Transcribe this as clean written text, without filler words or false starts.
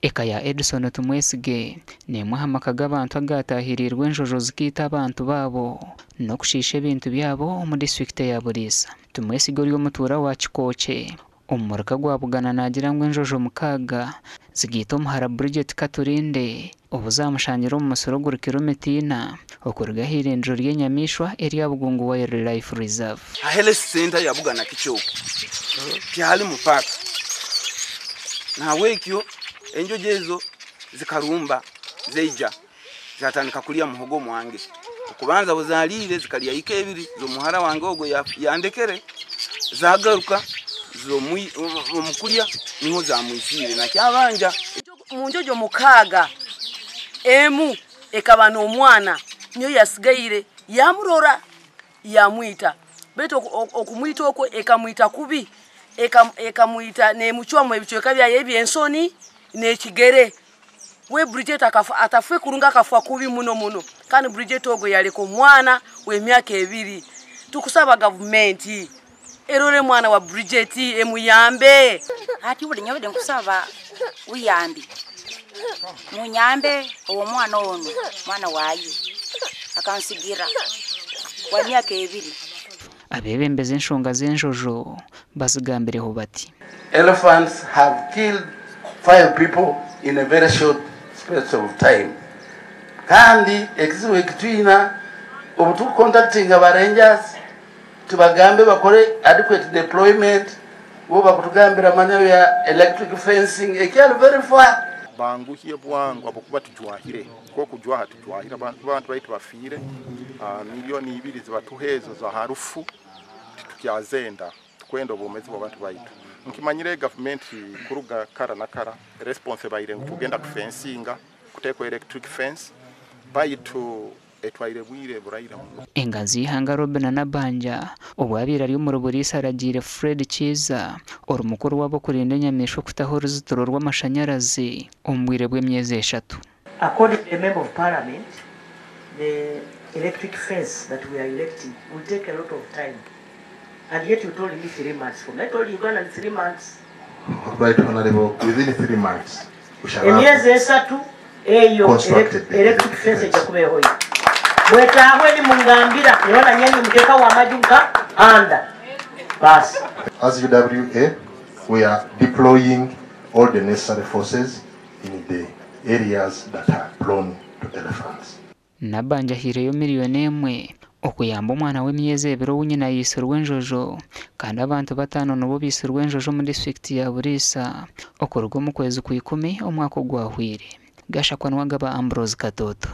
Eka ya Edson Tumwesige n'emwe aha maka g'abantu agaataahiriirwe enjojo zikaita abantu baabo n'okushiisha ebintu byabo omu disiturikiti eya Buliisa. Tumwesige ori omutuura wa Kikookye omu muruka gwa Bugana naagira ngu enjojo mukaaga zikaita omuhara Bridget Katurinde obu zaamushangire omu musiri oguri kiromita ina okuruga aha irindiro ry'enyamaishwa erya Bugungu Wildlife Reserve. Ha Health Centre ya Bugana Kikyoko tiharimu park nahabwekyo enjojo ezo zikarumba zaija zatandika kurya muhogo mwange. Okubanza buzariire zikarya ika ebiri z'omuhara wange ogwo yandekere zagaruka omu kurya niho zamwisiire nakyabanja. Omu njojo mukaaga emu ekaba n'omwana niyo yasigaire yamurora yamwita baitu okumwita okwo ekamwita kubi ekamwita nemucwamu ebicweka byayo eby'ensoni n'ekigere. We Bridget atafe kurungi, akafa kubi muno muno, kandi Bridget ogwo yaleka omwana w'emyaka 2. Tukusaba gavumenti erore mwana wa Bridget emuyambe. Hati buli nyobede nkusaba buyambi, munyambe owo mwana ono mwana waye akansigira wa myaka 2. Abeebembezi enshonga z'enjojo bazigambireho bati: Elephants have killed 5 people in a very short space of time. Kandi ekizibu ekitwina obu tukucontactinga ba rangers tubagambe bakore adequate deployment, bo bakutugambira manyo ya electric fencing ekyali very far. Banguhye bwangu ahabwokuba tujwahire, kokujwaha tujwahire abantu baitu bafiire. 2 millioni zibatuha ezo za harufu titukyazenda, tukwenda obwomezi bw'abantu baitu. Nkimanyire gavumenti kuruga kara na kara response ebaire ngu tugenda kufensinga, kuteekwa electric fence, baitu etwaire bwire buraire muno. Enganzi y'eihanga Robinah Nabbanja obu abaire ari omuri Buliisa aragiire Fred Kiiza ori mukuru w'ab'okurinda enyamaishwa okutaho oruzitiro rw'amashanyarazi omu bwire bw'emyezi 3. According to the Member of Parliament, the electric fence that we are erecting will take a lot of time. And yet you told me 3 months from. I told Uganda 3 months. Right, Honorable, within 3 months, we shall have Emyezi 3 eyo constructed the electric electric fence fence. ejja kuba ehoire. Bwetaahwe ni mungambira niona nyenyi muteka wa amaju nka anda. Basi. As UWA, we are deploying all the necessary forces in the areas that are prone to elephants. Nabbanja ahaireyo 1 million okuyamba omwana w'emyezi 2 ou nyina yaitsirwe enjojo, kandi abantu bataano nibo baitsirwe enjojo omu disiturikiti ya Buliisa okuruga omu kwezi kwa 10 omwaka ogwahwire. Gashakwa Niwagaba Ambrose Katoto.